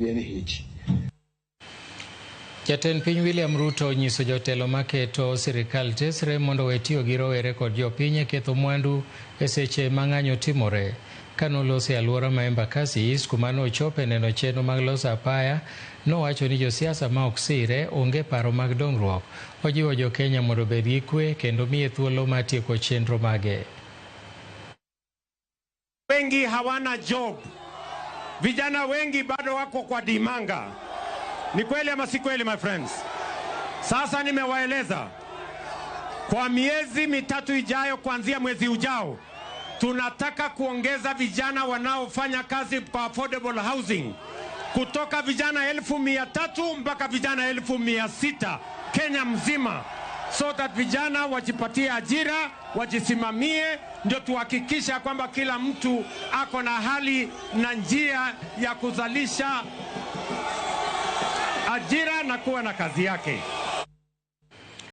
VNH. Jatend piny William Ruto onyiso jotelo maketo sirikal tesre mondo owe tiyo gi rowere kod jopiny e ketho mwandu e seche ma ng'anyo timore. Kanoloso e alwora ma Embakasi East kuma nochope neno chenro mag loso apaya, nowacho ni josiasa ma ok sire onge paro mag dongruok. Ojiwo jokenya mondo obed gi kwe kendo miye thuolo mar tieko chenro mage. Wengi hawana job, vijana wengi bado wako kwa dimanga. Ni kweli ama si kweli, my friends? Sasa nimewaeleza kwa miezi 3 ijayo, kuanzia mwezi ujao, tunataka kuongeza vijana wanaofanya kazi kwa affordable housing kutoka vijana 300,000 mpaka vijana 600,000 Kenya mzima, so that vijana wajipatie ajira, wajisimamie, ndio tuhakikisha kwamba kila mtu ako na hali na njia ya kuzalisha ajira na kuwa na kazi yake.